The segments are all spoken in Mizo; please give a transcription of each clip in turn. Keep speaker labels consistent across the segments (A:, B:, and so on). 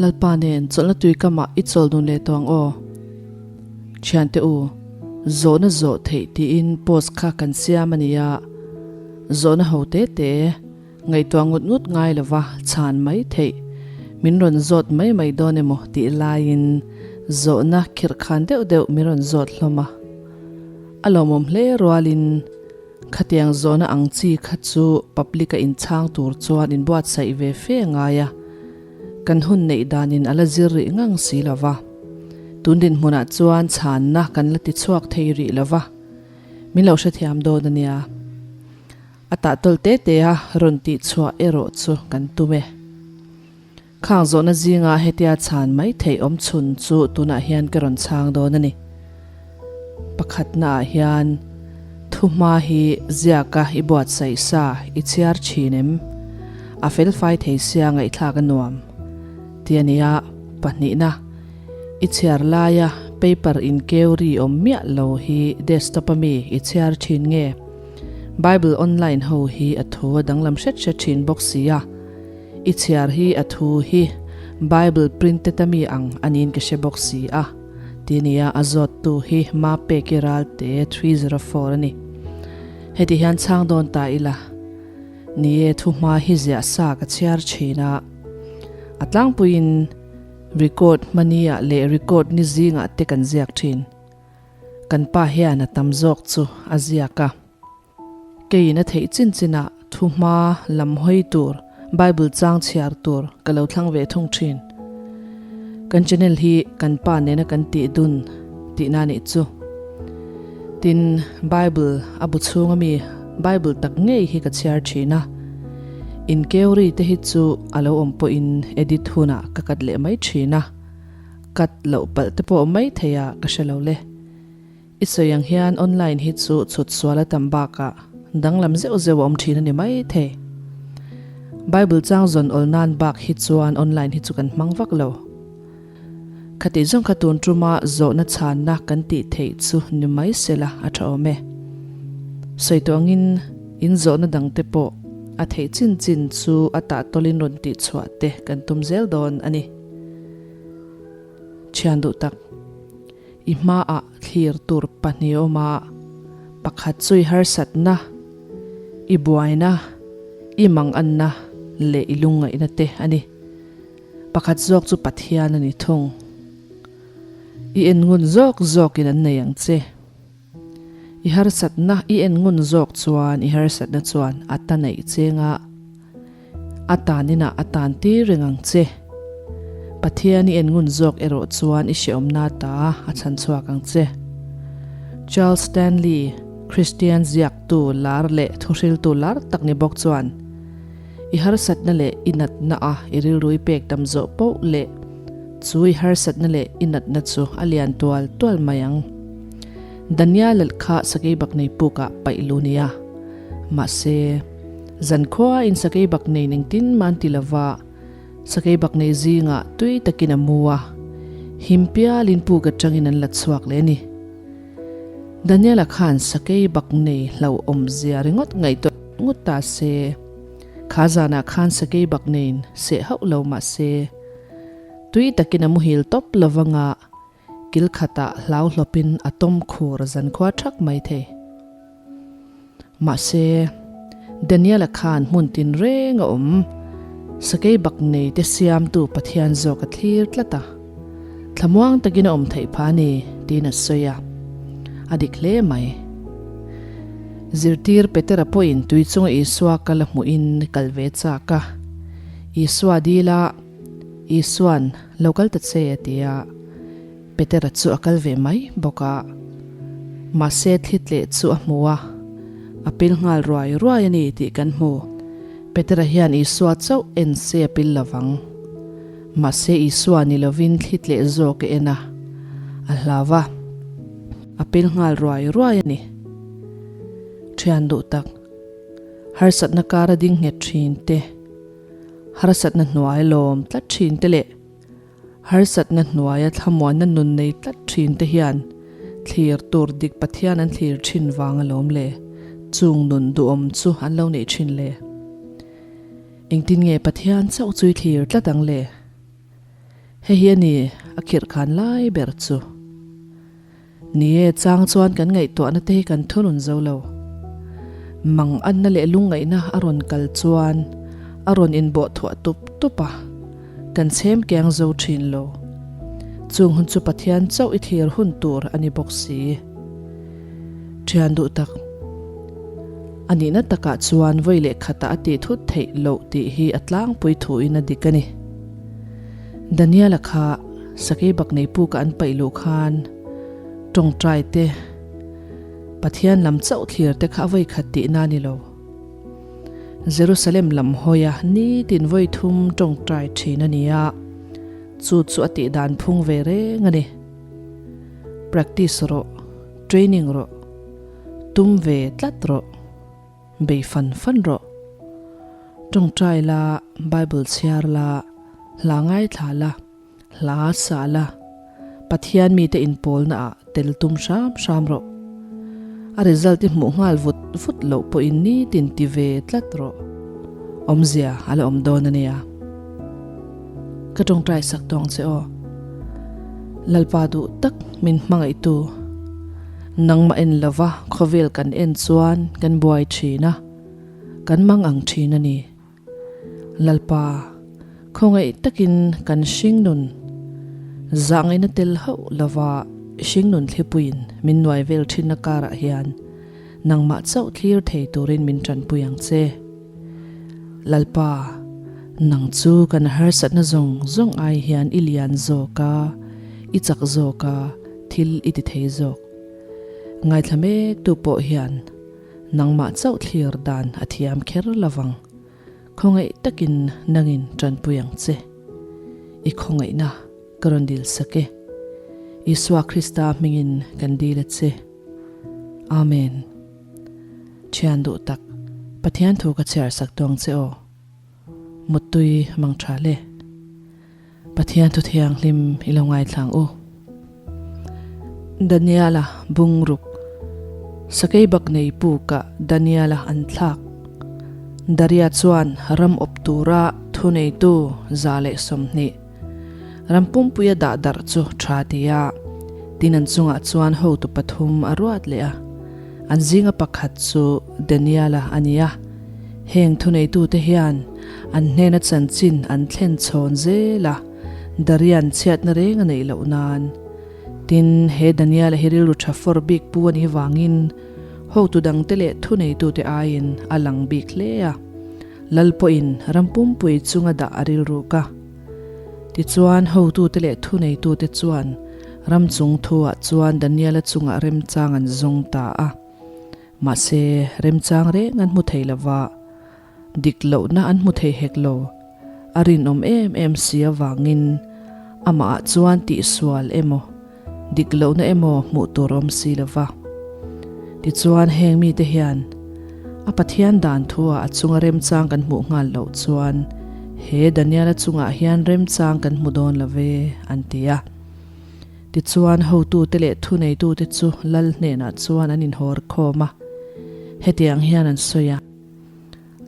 A: Lalpa nen chawlhna tui kamah i chawl dun leh tawh ang aw. Thiante u, zawhna zawh theih tiin post kha kan siam a nia, zawhna ho te te ngaihtuah ngut ngut ngai lova chhan mai theih, min rawn zawt mai mai dawn emaw tih laiin zawhna khirh khan deuh deuh min rawn zawt hlawm a. A lawmawm hle rualin Khatiang zawhna ang chi kha chu public a inchhang tur chuan inbuatsaih ve fe a ngai a, kan hun neih danin a la zir rih ngang si lo va. Tun dinhmunah chuan chhanna kan la ti chhuak thei rih lo va, min lo hrethiam dawn a nia. A tahtawlh te te a rawn tih chhuah erawh chu kan tum e. Khang zawhna zinga hetia chhan mai theih awm chhun chu tunah hian ka rawn chhang dawn a ni. Pakhatnaah hian thuhma hi ziaka i buatsaih sa i chhiar thin em? A felfai thei sia ngaihthlak a nuam ti a nia. Pahnihna, i chhiar laia paper inkeu ri awm miah lo hi desktop a mi i chhiar thin nge? Bible online ho hi a thu a danglam hret hret thin bawk si a. I chhiar hi a thu hi Bible printed a mi ang a niin ka hre bawk si a, ti nia a zawttu hi Mapeki Ralte 304 a ni. Heti hian chhang dawn ta ila, ni e thu hma hi ziah sa ka chhiar thin a, a tlangpuiin record hmania leh record ni zingah te kan ziak thin. Kan pa hian a tam zawk chu a ziak a. Keiin a theih chin chinah thu hma lam hawi tur, Bible chang chhiar tur ka lo thlang ve thung thin. Kan channel hi kan pa nena kan tih dun tihna nih chu. Tin, Bible a bu chhunga mi Bible tak ngei hi ka chhiar thin a. Inkeuri te hi chu a lo awm pawhin edit hunah ka cut leh mai thin a, cut loh palh te pawh mai thei a ka hre lo le. I sawi ang hian online hi chu chhut sual a tam bakah danglam zeuh zeuh a awm thin a ni mai thei. Bible chang zawn awl nan bak hi chuan online hi chu kan hmang vak lo. Khatih zawng kha tun tuma zawhna chhanna kan tih theih chu ni mai sela a tha awm e. Sawi tawh angin in zawhna dangte pawh a theih chin chin chu a tahtawlin rawn tih chhuah te kan tum zel dawn a ni. Thian duh tak. I hmaah thlir tur pahnih awm a, pakhat chu i harsatna, i buaina, i manganna leh i lungngaihna te a ni. Pakhat zawk chu Pathian a ni thung. I en ngun zawk zawkin an nei ang che. I harsatna i en ngun zawk chuan i harsatna chuan a ta neih chenga a taninah a tan tir reng ang che. Pathian i en ngun zawk erawh chuan i hrehawmna ta a chhan chhuak ang che. Charles Stanley, Kristian ziaktu lar leh thuhriltu lar tak ni bawk chuan, I harsatna leh i natna a i rilru i pek tam zawh poh leh chu i harsatna leh i natna chu a lian tual tual mai ang. Daniel kha sakei bak nei pukah paih lu nia. Mahse. Zankhua in sakei bak nei ning tin man ti lova, sakei bak nei zingah tui takin a mu a, him pialin puk atangin an la chhuak leh a ni. Daniela khan sakei bak nei hlauhawm zia ringawt ngaihtuah ngut ta se, kha zanah khan sakei bak neiin seh hauh lo mah se, tui takin a muhil tawp lovanga kil khatah hlau hlawpin a tawm khur zankhua thak mai thei. Mahse, Daniela khan hmun tinreng a awm. Sakei bak nei te siamtu Pathian zawk a thlir tlat a. Thlamuang takin a awm theih pha a ni, tiin a sawi a. A dik hle mai. Zirtir Petera pawhin tui chunga Isua kal a hmuhin kal ve chak a. Isua dila Isua'n lo kal ta che a ti a. Petera chu a kal ve mai bawk a, mahse thlitleh chu a hmu a, a pil nghal ruai ruai a ni tih kan hmu. Petera hian Isua chauh en se a pil lo vang. Mahse Isua ni lovin thlitleh zawk a en a, a hlau a, a pil nghal ruai ruai a ni. Thian duh tak, harsatna kara ding nghet thin te, harsatna hnuai lawm tlat thin te leh, Harsatna hnuaia thlamuanna nun nei tlat thin te hian thlir tur dik Pathian an thlir thin vang alawm le, chung nun duhawm chu an lo neih thin le. Engtin nge Pathian chauh chu i thlir tlat ang le? Hei hi a ni a khirh khan lai ber chu. Ni e, chang chuan kan ngaihtuahna te hi kan thunun zo lo. Mang anna leh lungngaihna a rawn kal chuan a rawn inbawh thuah tup tup a, kan chhem keng zo thin lo. Chung hun chu Pathian chauh i thlir hun tur a ni bawk si. Thian duh tak. A nihna takah chuan vawi leh khatah a tih thut theih loh tih hi a tlangpui thuin a dik a ni. Daniela kha sakei bak nei puka an paih luh khan tawngtai te, Pathian lam chauh thlir te kha a vawi khat tihna a ni lo. Jerusalem lam hawia nitin vawi thum tawngtai thin a ni a, chu chu a tih dan phung ve reng a ni. Practice rawh, training rawh, tum ve tlat rawh. Bei fan fan rawh. Tawngtai la, Bible chhiar la, hla ngaithla la, hla sa la, Pathian mite inpawlna ah tel tum hram hram rawh. A result i hmuh nghal vut vut loh pawhin nitin ti ve tlat rawh. Awmzia a la awm dawn a nia. Ka tawngtai sak tawng che aw. Lalpa duh tak min hmangaihtu. Nangmah en lova khawvel kan en chuan kan buai thin a, kan mang ang thin a ni. Lalpa, khawngaih takin kan hringnun zahngaihna tel hauh lova hringnun thlipuiin min nuai vel thinna karah hian nangmah chauh thlir thei turin min tanpui ang che. Lalpa, nang chu kan harsatna zawng zawng ai hian i lian zawk a, i chak zawk a, thil i ti thei zawk. Ngaithla mek tu pawh hian nangmah chauh thlir dan a thiam kher lovang. Khawngaih takin nangin tanpui ang che. I khawngaihna ka rawn dil sak e. Isua Krista hmingin kan dil a che. Amen. Thian duh tak, Pathian thu ka chhiar sak tawng che aw. Muttui mang tha le. Pathian thu thianghlim i lo ngaithlang u. Daniela bungruk Sakei bak nei pukah Daniela an thlak. Daria chuan ram awp tura thuneitu 120 ram pumpuia dah darh chu tha ti a, tin an chungah chuan hotu pathum a ruat leh a. An zinga pakhat chu Daniela a ni a. Heng thuneitute hian an hnena chanchin an thlen chhawn zel a, Darian chhiatna reng a neih loh nan. Tin, he Daniela hi rilru tha fawr bik pu a nih vangin hotu dangte leh thuneitute aiin a lang bik hle a, Lal pawhin ram pumpui chunga dah a rilruk a. Tichuan, hotute leh thuneitute chuan ram chung thuah chuan Daniela chungah remchang an zawng ta a. Mahse, remchang reng an hmu thei lo va, dik lohna an hmu thei hek lo. A rinawm em em si avangin amahah chuan tihsual emaw, dik lohna emaw hmuh tur awm si lo va. Tichuan, heng mite hian a Pathian dan thuah a chunga remchang kan hmuh nghal loh chuan he Daniela chungah hian remchang kan hmu dawn lo ve, an ti a. Tichuan, hotute leh thuneitute chu lal hnenah chuan an inhawr khawm a, hetiang hian an sawi a,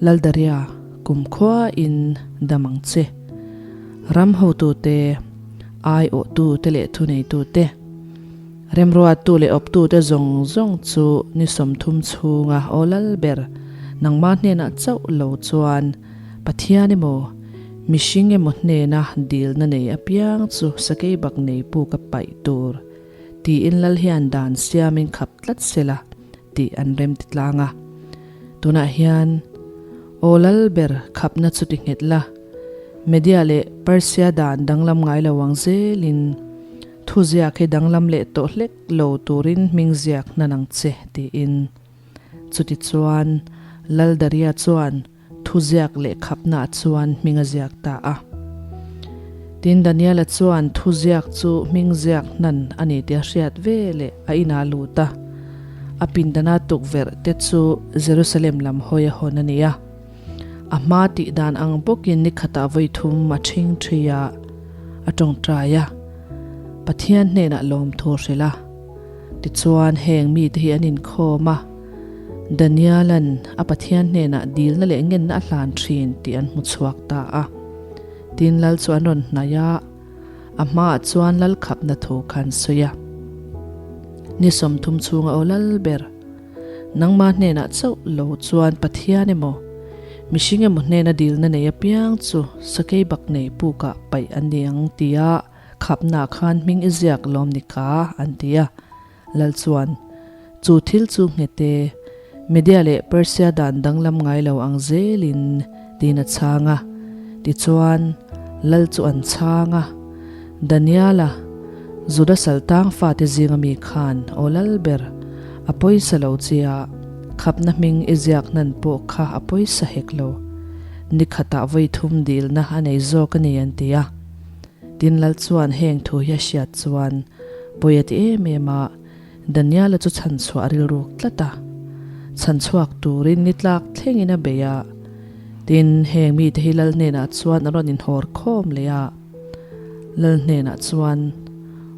A: Lal Daria, kumkhuain dam ang che. Ram hotute, aiawhtute leh thuneitute, remruattu leh awptute zawng zawng chu ni 30 chhunga aw lal ber nangmah hnenah chauh lo chuan Pathian emaw, mihring emaw hnena dilna nei apiang chu sakei bak nei puk a paih tur tiin lal hian dan siamin khap tlat sela tih an rem ti tlang a. Tunah hian aw lal ber khapna chu ti nghet la, Media leh Persia dan danglam ngai lo ang zelin thuziak hi danglam leh tawh hlek lo turin hming ziak hnan ang che tiin. Chutichuan Lal Daria chuan Thuziak leh khapnaah chuan hming a ziak ta a. Tin, Daniela chuan thuziak chu hming ziak hnan a ni tih a hriat ve leh a inah a lut a. A pindana tukverh te chu Jerusalem lam hawi a hawn a ni a. A hma tih dan ang bawkin ni khatah vawi thum a ṭhing ṭhi a, a ṭawngṭai a, Pathian hnenah lawmthu a hrilh a. Tichuan, heng mite hi an inkhawm a. Daniela'n a Pathian hnenah dilna leh ngenna a hlan thin tih an hmu chhuak ta a. Tin, lal chu an rawn hnaih a. A hmaah chuan lal khapna thu kha an sawi a. Ni 30 chhunga aw lal ber, nangma hnenah chauh lo chuan Pathian emaw, mihring emaw hnena dilna nei apiang chu sakei bak nei pukah paih an ni ang tia khapna khan hming i ziak lawm ni ka an ti a. Lal chuan, Chu thil chu nghete, Media leh Persia dan danglam ngai lo ang zelin tiin a chhang a. Tichuan, Lal chu an chhang a. Daniela, Juda saltang fate zinga mi khan aw lal ber, a pawisa lo chia, khapna hming i ziak hnan pawh kha a pawisa hek lo. Ni khatah vawi thum dilna a nei zawk a ni an ti a. Tin Lal chuan heng thu hi a hriat chuan pawi a ti em em a, Daniela chu chhanchhuah a rilruk tlat a, chhanchhuak turin ni tlak thlengin a bei a. Tin, heng mite hi Lal hnenah chuan a rawn inhawr khawm leh a. Lal hnenah chuan,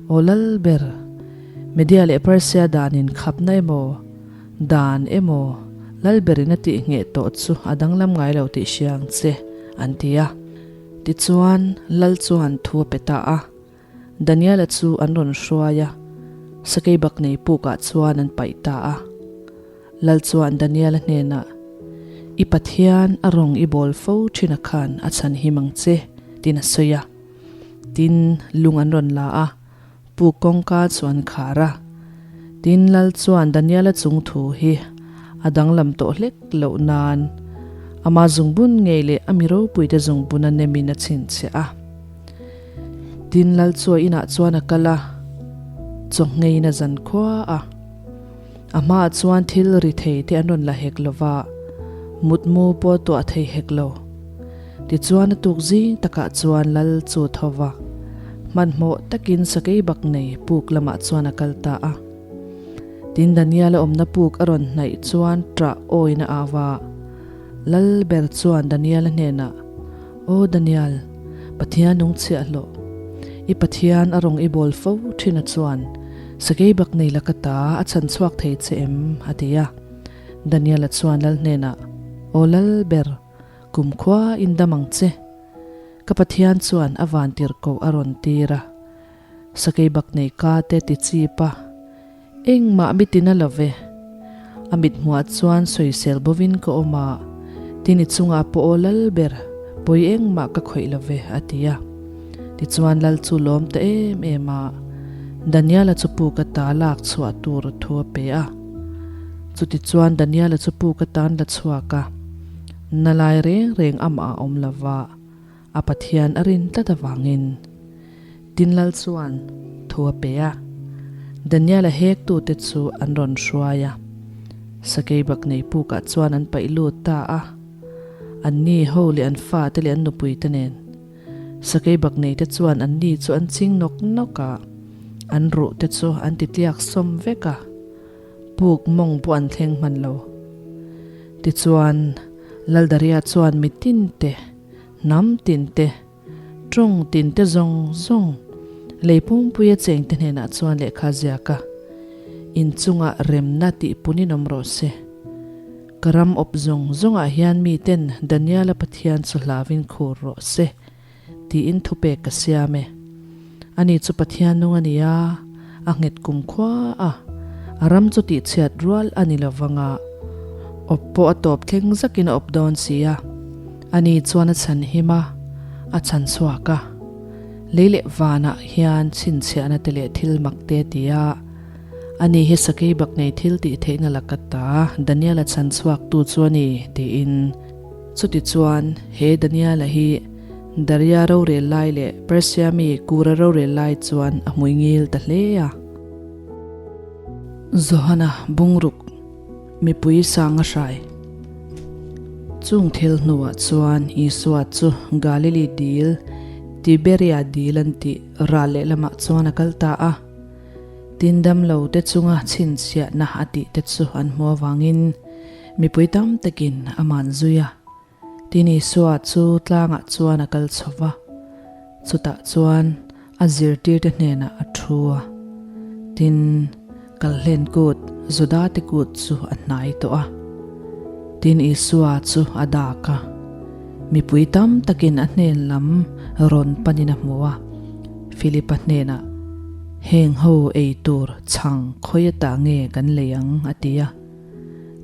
A: Aw Lal ber, Media leh Persia danin khapna emaw, dan emaw, Lal berin a tih ngheh tawh chu a danglam ngai lo tih hria ang che, an ti a. Tichuan, Lal chuan thu a pe ta a. Daniela chu an rawn hruai a, sakei bak nei pukah chuan an paih ta a. Lal chuan Daniela hnenah, I Pathian a rawng i bawl fo thin a khan a chhan him ang che, tiin a sawi a. Tin, lung an rawn la a, puk kawngka chu an khar a. Tin, Lal chuan Daniela chung thu hi a danglam tawh hlek loh nan ama zungbun ngei leh a mi ropuite zungbun a nemin a chhinchhiah a. Tin Lal chu a inah chuan a kal a, chawhngeiin a zan khua a. A hmaah chuan thil ri thei te an rawn la hek lo va, mutmu pawh tuah thei hek lo. Tichuan a tuk zing takah chuan Lal chu tho va, hmanhmawh takin sakei bak nei puk lamah chuan a kal ta a. Tin Daniel-a awmna puk a rawn hnaih chuan ṭah awin a au a. Lal ber chuan Daniel-a hnenah, Aw Daniel, Pathian nung chhiahhlawh, i Pathian a rawng i bawl fo thin a chuan sakei bak nei la ka ta a chhan chhuak thei che em? a ti a. Daniel-a chuan Lal hnenah, Aw Lal ber, kumkhua in dam ang che. Ka Pathian chuan a vantirhkoh a rawn tir a, sakei bak nei ka te ti chip a, Engmah mi tina lo ve. A mithmuah chuan sawisel bovin ka awm a, tin i chungah pawh aw lal ber, pawi engmah ka khawih lo ve, a ti a. Tichuan lal chu lawm ta em em a, Daniela chu puk ata lak chhuah tur thu a pe a. Chutichuan Daniela chu puk atan la chhuak a, na lai reng reng amah a awm lo va, A Pathian a rin tlat avangin Tinlal chuan thu a pe a, Daniel-a hektute chu an rawn hruai a, sakei bak nei pukah chuan an paih lut ta a, anni ho leh an fate leh an nupuite nen. Sakei bak neite chuan anni chu an ching nawk nawk a, an ruhte chu an ti tliak sawm vek a, puk mawng pawh an thleng hman lo. Tichuan, Laldaria chuan mitinte, Hnam tin te, tawng tin te zawng zawng, lei pumpuia cheng te hnenah chuan lehkha ziak a, inchungah remna tih punin awm rawh se. Ka ram awp zawng zawngah hian miten Daniela Pathian chu hlauin khur rawh se, tiin thupek ka siam e. Ani chu Pathian nung a ni a, a nghet kumkhua a, a ram chu tihchhiat rual a ni lovang a, awp pawh a tawp thleng zakin a awp dawn si a. Ani chuan a chhan him a, a chhan chhuak a. Lei leh vanah hian chhinchhiahna te leh thil mak te a ti a. Ani hi sakei bak nei thil tih theihna laka ta Daniel-a chhan chhuaktu chu a ni, tiin. Chutichuan, he Daniel-a hi Daria rorel lai leh Persia mi Kura rorel lai chuan a hmui ngil ta hle a. Johana bungruk mipui sang a hrai. Chung thil hnuah chuan Isua chu Galili dil, Tiberia dil an tih ral lehlamah chuan a kal ta a. Tin damlo te chunga chhinchhiahna a tih te chu an hmu avangin mipui tam takin a man zui a. Tin Isua chu tlangah chuan a kal chho va, chutah chuan a zirtirte hnenah a thu a. Tin, Kalhlen kut, Judate kut chu a hnai tawh a. Tin Isua chu a dak a, mipui tam takin a hnen lam rawn panin a hmu a. Philipa hnenah, Heng ho ei tur chhang khawi atah nge kan lei ang? a ti a.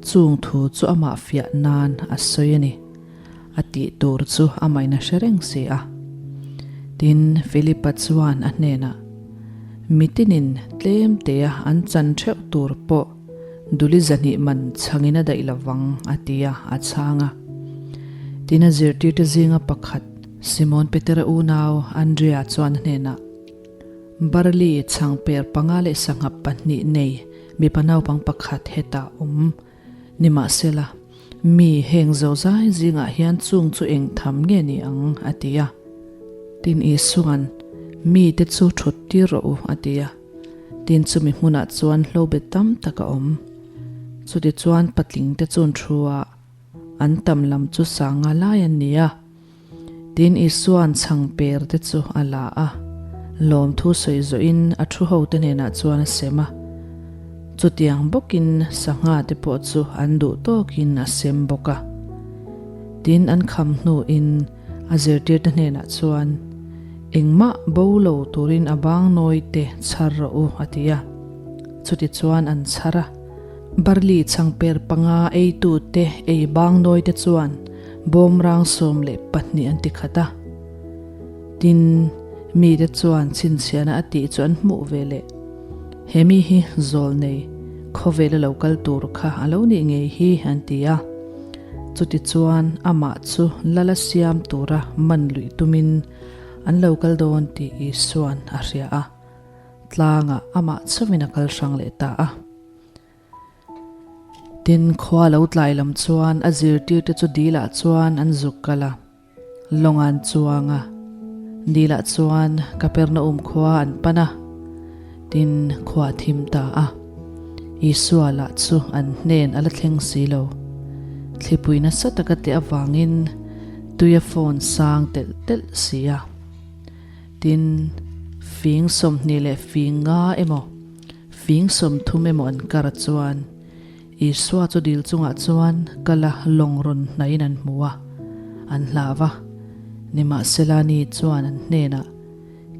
A: Chung thu chu amah fiah nan a sawi a ni. A tih tur chu amahin a hre reng si a. Tin, Philipa chuan a hnenah, Mitinin tlem tea an chan theuh tur pawh duli zahnih man chhangin a daih lovang, a ti a, a chhang a. Tin, a zirtirte zinga pakhat, Simon Petera unau Andrea chuan a hnenah, Barley chhangper panga leh sangha pahnih nei mipa naupang pakhat hetah awm. Nimahsela, mi heng zozai zingah hian chung chu eng tham nge ni ang? a ti a. Tin Isua'n, Mite chu thut tir rawh u, a ti a. Tin chumi hmunah chuan hlobet tam tak a awm. Chutichuan patlingte chuan thu a, an tam lam chu sanga lai an ni a. Tin Isua'n chhangper te chu a la a, lawmthu sawi zawhin a thu hote hnenah chuan a sem a. Chutiang bawkin sangha te pawh chu an duh tawkin a sem bawk a. Tin an kham hnuin a zirtirte hnenah chuan, Engmah bo lo turin a bang nawi te chhar rawh u, a ti a. Chutichuan an chhar a. Barley chhangper panga eitute ei bang nawi te chuan Bawmrang 12 an ti khat a. Tin, mite chuan chhinchhiahna a tih chu an hmuh ve leh. He mi hi zawl nei, khawvela lo kal tur kha a lo nih ngei hi an ti a. Chutichuan amah chu lala siam tura man luih tumin an lo kal dawn tih Isua'n a hria a. Tlangah amah chauhin a kal hrang leh ta a. Tin, khua lo tlai lam chuan a zirtirte chu dilah chuan an zuk kal a, lawng an chuang a. Dilah chuan Kapernaum khua an pan a, tin, khua a thim ta a. Isua lah chu an hnen a la thleng si lo. Thlipui nasa taka teh avangin tui a fawn sang telh telh si a. Tin, fing 20 leh fing nga emaw, Fing 30 emaw an kar chuan Isua chu dil chungah chuan kal a lawng rawn hnaihin an hmu a, an hlau a. Nimahsela ni chuan an hnenah,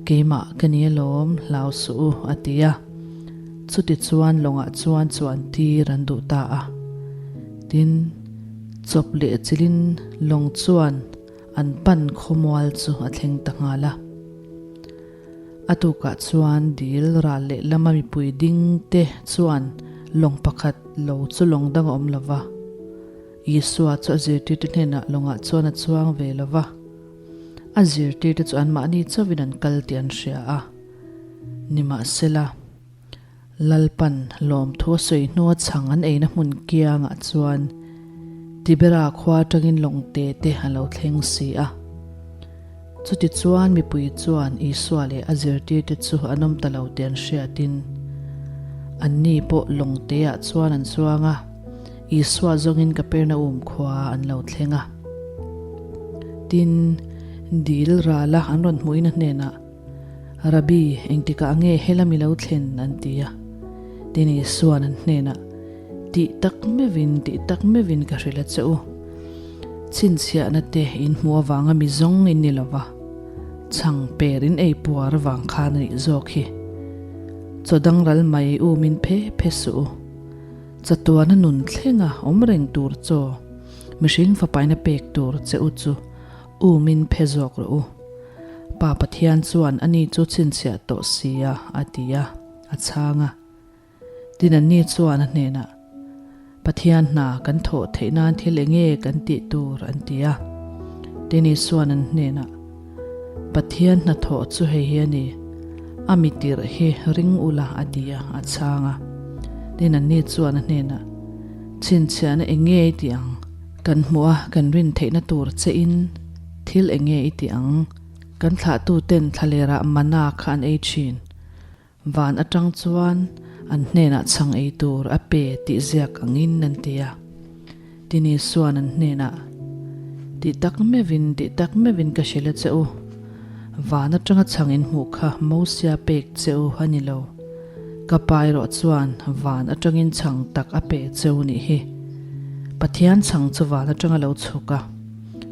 A: Keimah ka ni alawm, hlau suh u, a ti a. Chuti chuan lawngah chuan chuan tir an duh ta a. Tin, chawp leh chilhin lawng chuan an pan khawmual chu a thleng ta nghal a. A tukah chuan dil ral leh lama mipui ding te chuan lawng pakhat lo chu lawng dang a awm lo va. Isua chu a zirtirte hnenah lawngah chuan a chuang ve lo va. A zirtirte chu anmahni chauhin an kal tih an hria a. Nimahsela, Lalpan lawmthu a sawi hnua chhang an eina hmun kiangah chuan Tibera khua atangin lawngte te a lo thleng si a. Chutichuan mipui chuan Isua leh a zirtirte chu an awm ta lo tih an hriatin, anni pawh lawngteah chuan an chuang a, Isua zawngin Kapernaum khua an lo thleng a. Tin, dil rala an rawn hmuhin a hnenah, Rabbi, engtikah nge helam i lo thlen? an ti a. Tin Isua'n an hnenah, Tih tak meuhin, tih tak meuhin ka hrilh a che u. Chhinchhiahna te in hmuh avanga mi zawng in ni lo va, chhang per in ei puar avang khan a nih zawk hi. Chaw dang ral mai um in phe phe suh u. Chatuana nun thlenga awm reng tur chaw, mihring fapaina pek tur che u chu Um in phe zawk rawh u. Pa Pathian chuan ani chu chhinchhiah tawh si a, a ti a, a chhang a. Tin anni chuan a hnenah, Pathian hna kan thawh theih nan thil eng nge kan tih tur? an ti a. Tin Isua'n an hnenah, Pathian hna thawh chu hei hi a ni, a mi tirh hi ring ula, a ti a, a chhang a. Tin anni chuan a hnenah, Chhinchhiahna eng nge i tih ang? Kan hmuh a, kan rin theihna tur che in thil eng nge i tih ang? Kan thlahtu ten thlalerah mana kha an ei thin. Van atang chuan an hnenah chhang ei tur a pe tih ziak angin an ti a. Tini suan an hnenah, Tih tak meuhin, tih tak meuhin ka hrilh a che u. Van atanga chhang in hmuh kha Mosia pek che u a ni lo. Ka pa erawh chuan van atangin chhang tak a pe che u nih hi. Pathian chhang chu van atanga lo chhuk a,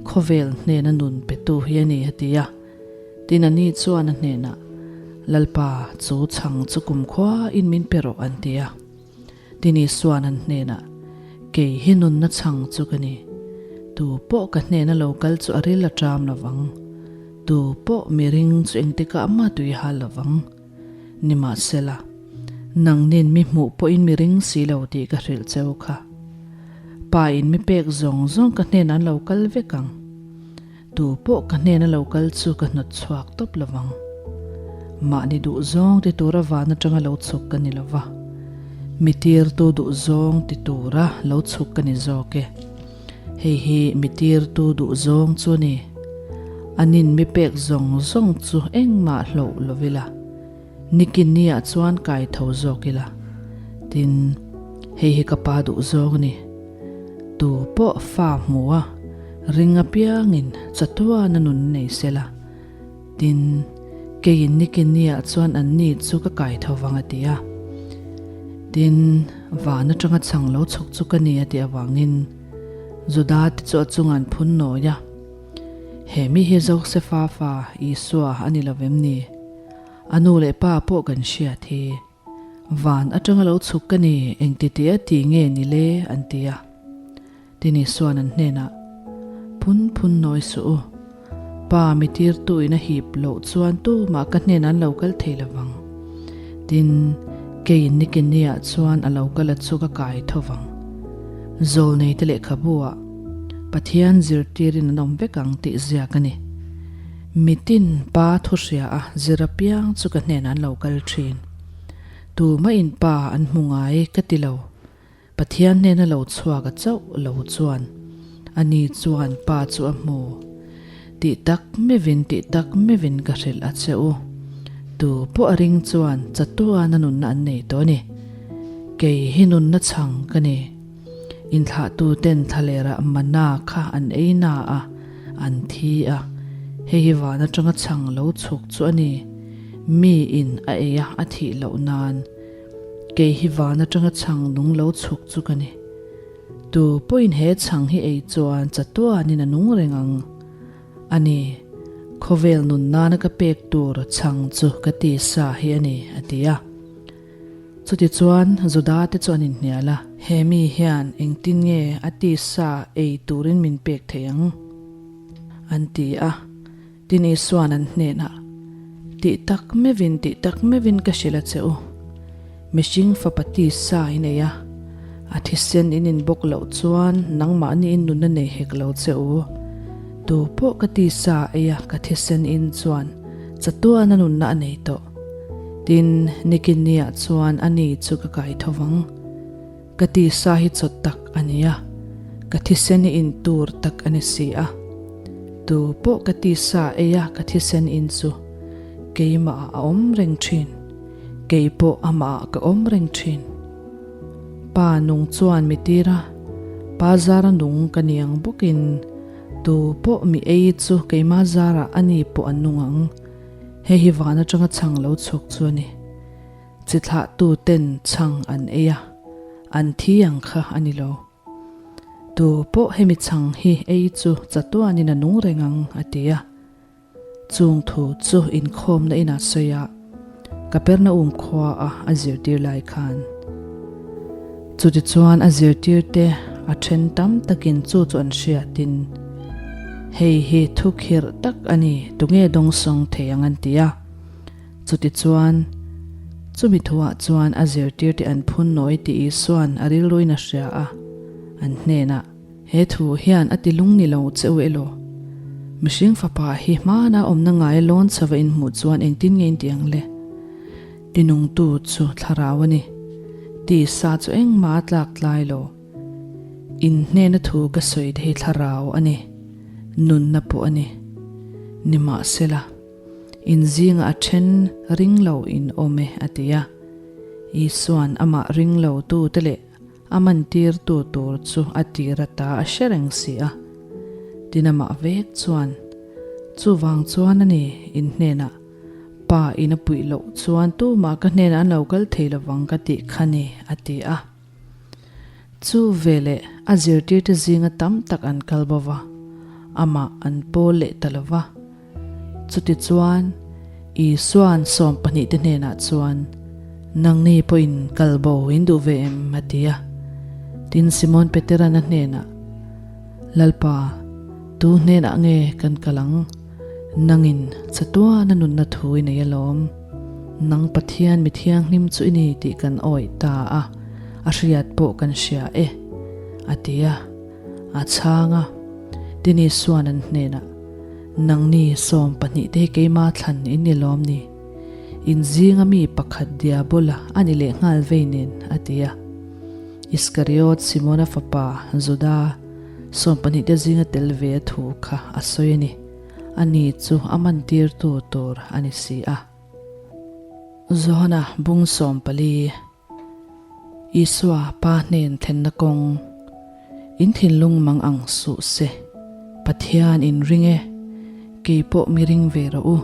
A: khawvel hnena nun petu hi a ni, a ti a. Tin a ni chuan a hnenah, Lalpa, chu chhang chu kumkhua in min pe rawh an ti a. Tin Isua'n an hnenah, Kei hi nunna chhang chu ka ni. Tu pawh ka hnena lo kal chu a ril a ṭam lo vang. Tu pawh mi ring chu engtikah mah tui hal lo vang. Nimahsela, nangnin mi hmuh pawhin mi ring si lo tih ka hrilh cheu kha. Pa in mi pek zawng zawng ka hnenah an lo kal vek ang. Tu pawh ka hnena lo kal chu ka hnawt chhuak tawp lo vang. Mahni duh zawng ti tura van atanga lo chhuk ka ni lo va, mi tirtu duh zawng ti tura lo chhuk ka ni zawk e. Hei hi mi tirtu duh zawng chu a ni. Anin mi pek zawng zawng chu engmah hloh lo ila, nikin niah chuan kai tho zawk ila. Tin, hei hi ka pa duh zawng a ni. Tu pawh fa hmu a, ring apiangin chatuan a nun nei sela. Tin, keiin nikin niah chuan anni chu ka kai tho vang a ti a. Tin, van atanga chhang lo chhuk chu ka ni a tih avangin Juda te chu a chunga an phun nawi a. He mi hi Josefa fa Isua a ni lo vem ni? A nu leh pa pawh kan hriat hi. Van atanga lo chhuk ka ni, engti tih a ti nge ni le? an ti a. Tin Isua'n an hnenah, Phun phun nawi suh u. Pa mi tirtu in a hip loh chuan tumah ka hnenah an lo kal thei lo vang. Tin, keiin nikinniah chuan a lo kal a chu ka kai tho vang. Zawlneite lehkhabu ah Pathian zirtirin an awm vek ang tih ziak a ni. Mitin pa thu hria a zir apiang chu ka hnenah an lo kal thin. Tumah in pa an hmu ngai ka ti lo. Pathian hnena lo chhuak a chauh lo chuan ani chuan pa chu a hmu. Tih tak mevin tih tak mevin ka hrilh a che u. Tu pawh a ring chuan chatuan a nunna an nei tawh a ni. Kei hi nunna chhang ka ni. Inthlahtu ten thlalerah mana kha an ei na a, an thi a. Hei hi van atanga chhang lo chhuk chu a ni. Mi in a ei a, a thih loh nan. Kei hi van atanga chhang nung lo chhuk chu ka ni. Tu pawhin he chhang hi ei chuan chatuanin a nung reng ang a ni. Khawvel nun nana ka pek tur chhang chu ka ti sa hi a ni, a ti a. Chutichuan Juda te chu an inhnial a. He mi hian engtin nge a ti sa ei turin min pek thei ang? an ti a. Tin Isua'n an hnenah, Tih tak meuhin, tih tak meuhin ka hrilh a che u. Mihring fapa tisa i nei a, a thisen in in bawk loh chuan nangmahni in nunna nei hek lo che u. Tu pawh ka tisa ei a, ka thisen in chuan chatuana nunna a nei tawh. Tin, nikin niah chuan ani chu ka kai tho vang. Ka tisa hi chawt tak a ni a, ka thisen i in tur tak a ni si a. Tu pawh ka tisa ei a ka thisen in chu keimah ah a awm reng thin, kei pawh amah ah ka awm reng thin. Pa nung chuan mi tir a, pa zara nung ka ni ang bawkin tu pawh mi ei chu keimah zarah a ni pawh an nung ang. Hei hi van atanga chhang lo chhuk chu a ni. Chi thlahtu ten chhang an ei a, an thi ang kha a ni lo. Tu pawh hemi chhang hi ei chu chatuanin a nung reng ang, a ti a. Chung thu chu inkhawmna inah sawi a, Kapernaum khua a a zirtir lai khan. Chutichuan a zirtirte a then tam takin chu chu an hriatin, Hei hi thu khirh tak a ni, tunge dawngsawng thei ang an ti a. Chutichuan, chumi thuah chuan a zirtirte an phun nawi tih Isua'n a rilruin a hria a, an hnenah, He thu hian a ti lung ni lo che u elaw? Mihring fapa hi hmana awmna ngai lawn chhova inhmuh chuan engtin nge inti ang le? Tinungtu chu thlarau a ni. Tisa chu engmah a tlak tlai lo. In hnena thu ka sawi te hi thlarau a ni, nunna pawh a ni. Nimahsela. In zingah a then ring lo in awm e, a ti a. Isua'n amah ring lo tute leh a mantirtu tur chu a tir ata a hre reng si a. Tin amah vek chuan, Chuvang chuan a ni, in hnenah, Pa in a puih loh chuan tumah ka hnenah an lo kal thei lovang ka tih kha ni, a ti a. Chu veleh a zirtirte zinga tam tak an kal bo va, amah an pawl leh ta lo va. Chutichuan, Isua'n sawmpahnihte hnenah chuan, Nangni pawhin kal bo in duh ve em? a ti a. Tin, Simon Petera'n a hnenah, Lalpa, tu hnenah nge kan kal ang? Nangin chatuana nunna thu i nei alawm. Nang Pathian mi thianghlim chu i ni tih kan awih ta a, a hriat pawh kan hria e, a ti a. A chhang a, Tin Isua'n an hnenah, Nangni 12 te hi keima thlan in ni lawm ni? In zinga mi pakhat Diabola a ni leh nghal vei nen, a ti a. Iskariot Simona fapa Juda 12 te zinga tel ve a thu kha a sawi a ni. Ani chu a mantirtu tur a ni si a. Johana bung 14. Isua Pa hnen thlenna kawng, In thinlung mang ang suh se, Pathian in ring e, kei pawh mi ring ve rawh u.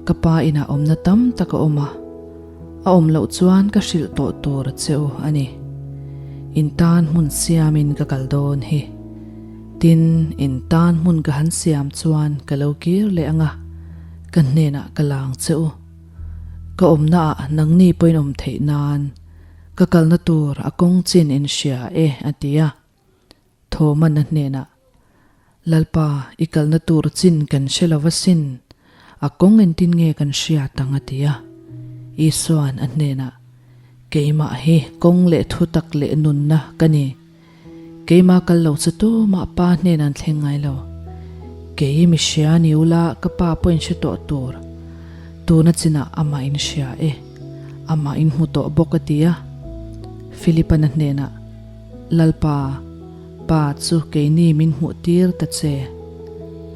A: Ka Pa inah awmna tam tak a awm a, a awm loh chuan ka hrilh tawh tur che u a ni. In tan hmun siamin ka kal dawn hi. Tin, in tan hmun ka han siam chuan ka lo kir leh ang a, ka hnenah ka lang che u. Ka awmna ah nangni pawhin awm theih nan ka kalna tur a kawng chin in hria e a ti a. Thawman a hnenah, Lalpa i kalna tur chin kan hre lo va sin, a kawng engtin nge kan hriat ang a ti a. Isua'n a hnenah, Keimah hi kawng leh thutak leh nunna ka ni. Keimah kal lo chu tumah pa hnenah an thleng ngai lo. Kei mi hria ni ula ka pa pawh in hre tawh tur. Tuna chinah amah in hria e. Amah in hmu tawh bawk a ti a. Philipan a hnenah, Lalpa, Pa chu keini min hmuh tir ta che.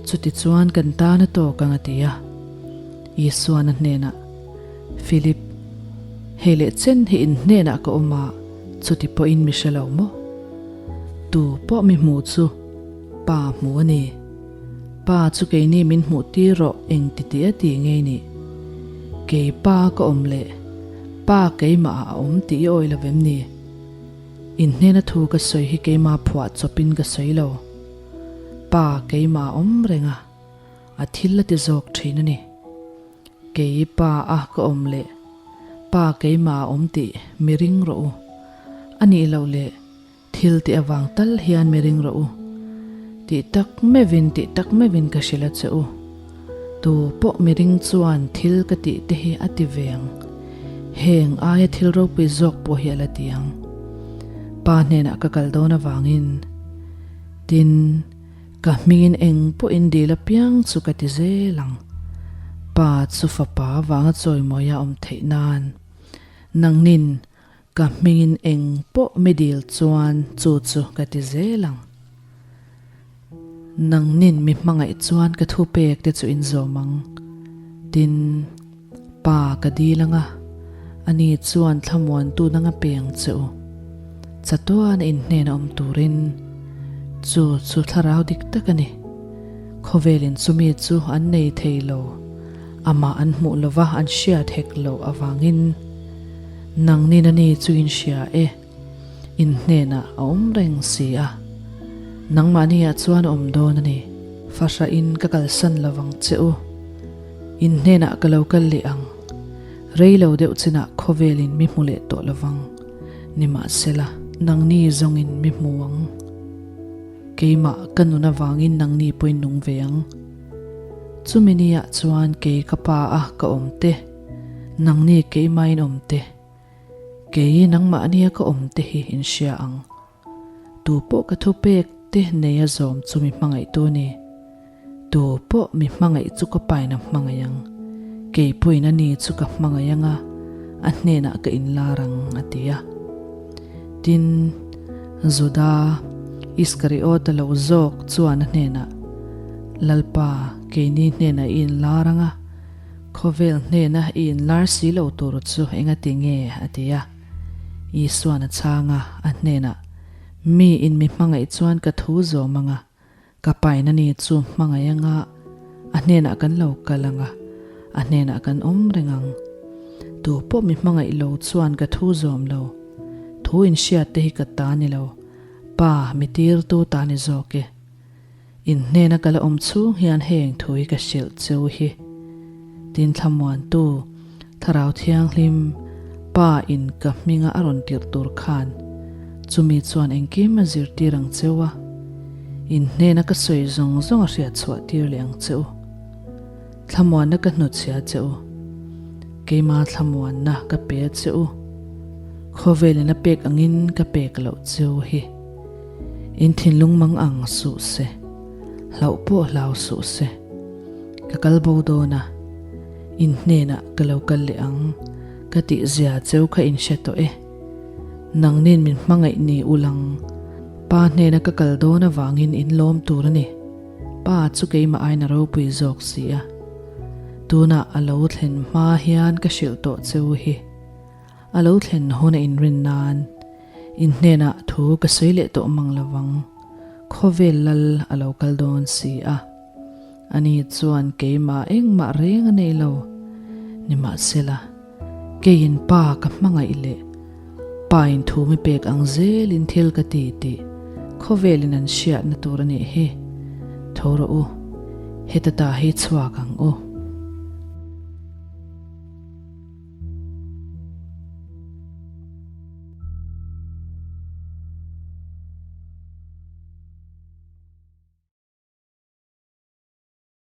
A: Chutichuan kan tan a tawk ang a ti a. Isuan a hnenah, Philip, hei leh chen hi in hnenah ka awm a, chuti pawhin mi hre lo maw? Tu pawh mi hmu chu Pa hmu a ni. Pa chu keini min hmuh tir rawh eng ti tih a ti ngei nih? Kei Pa ka awm leh Pa keimah ah a awm tih i awi lo vem ni? In hnena thu ka sawi hi keimah phuah chawpin ka sawi lo. Pa keimah a awm reng a. A thil a ti zawk thin a ni. Kei pa a ka awm leh pa keimah a awm tih mi ring rawh u. A nih loh leh thil tih avang tal hian mi ring rawh u. Tih tak meuhin tih tak meuhin ka hrilh a che u. Tu pawh mi ring chuan thil ka tih te hi a ti ve ang. Heng aia thil ropui zawk pawh hi a la ti ang. Pa hnenah ka kal dawn avangin. Tin. Ka hmingin eng pawhin dil apiang chu ka ti zel ang. Pa chu fapa avanga chawimawia awm theih nan. Nangnin ka hmingin eng pawh mi dil chuan chu chu ka ti zel ang. Nangnin mi hmangaih chuan ka thupek te chu in zawm ang. Tin, Pa ka dil ang a, ani chuan thlamuantu dang a pe ang che u. Chatuan a inhnen a awm turin chu chu thlarau dik tak a ni. Khawvelin chumi chu an nei thei lo, amah an hmuh lova an hriat hek loh avangin nangnin ani chu in hria e, in hnenah a awm reng si a, nangmahniah chuan a awm dawn a ni. Fahrahin ka kalsan lovang che u. In hnenah ka lo kal leh ang. Rei lo deuh chinah khawvelin mi hmu leh tawh lovang. Nimahsela, nangni zawngin mi hmu ang. Keimah ka nun avangin nangni pawhin nung ve ang. Chumi niah chuan kei ka pa a ka awm te, nangni keimahin awm te, kei nangmahnia ka awm te hi in hria ang. Tu pawh ka thupek te nei a zawm chu mi hmangaihtu a ni. Tu pawh mi hmangaih chu ka pain a hmangaih ang. Kei pawhin a ni chu ka hmangaih ang a, a hnenah ka inlar ang, a ti a. Tin, Juda Iskariota lo zawk chuan a hnenah, Lalpa, keini hnenah i inlar ang a, khawvel hnena i inlar si lo tur chu engati nge? a ti a. Isuan a chhang a, a hnenah, Mi in mi hmangaih chuan ka thu zawm ang a, ka pain a ni chu hmangaih ang a, a hnenah kan lo kal ang a, a hnenah kan awm reng ang. Tu pawh mi hmangaih lo chuan ka thu zawm lo. Thu inhriat te hi ka ta ni lo, Pa mi tirtu ta ni zawk e. In hnena ka la awm chhung hian heng thu hi ka hrilh cheu hi. Tin thlamuantu, Thlarau Thianghlim, Pa in ka hminga a rawn tirh tur khan chumi chuan engkim a zirtir ang cheu a, in hnena ka sawi zawng zawng a hriat chhuah tir leh ang che u. Thlamuanna ka hnutchhia che u. Keima thlamuanna ka pe a che u. Khawvelin a pek angin ka pek loh che u hi. In thinlung mang ang suh se. Hlauh pawh hlau suh se. Ka kal bo dawn a. In hnenah ka lo kal leh ang. Ka tih zia cheu kha in hre tawh e. Nangnin min hmangaih ni ulang. Pa hnena ka kal dawn avangin in lawm tur a ni. Pa chu keimah aiin a ropui zawk si a. Tunah a lo thlen hma hian ka hrilh tawh che u hi. A lo thlen hun a inrin nan in hnenah thu ka sawi leh tawh mang lo vang. Khawvel lal a lo kal dawn si a. Ani chuan keimah engmah reng a nei lo. Nimahsela, keiin pa ka hmangaih leh pa in thu mi pek ang zelin thil ka ti tih khawvelin an hriatna tur a nih hi. Tho rawh u, heta ta hi chhuak ang u.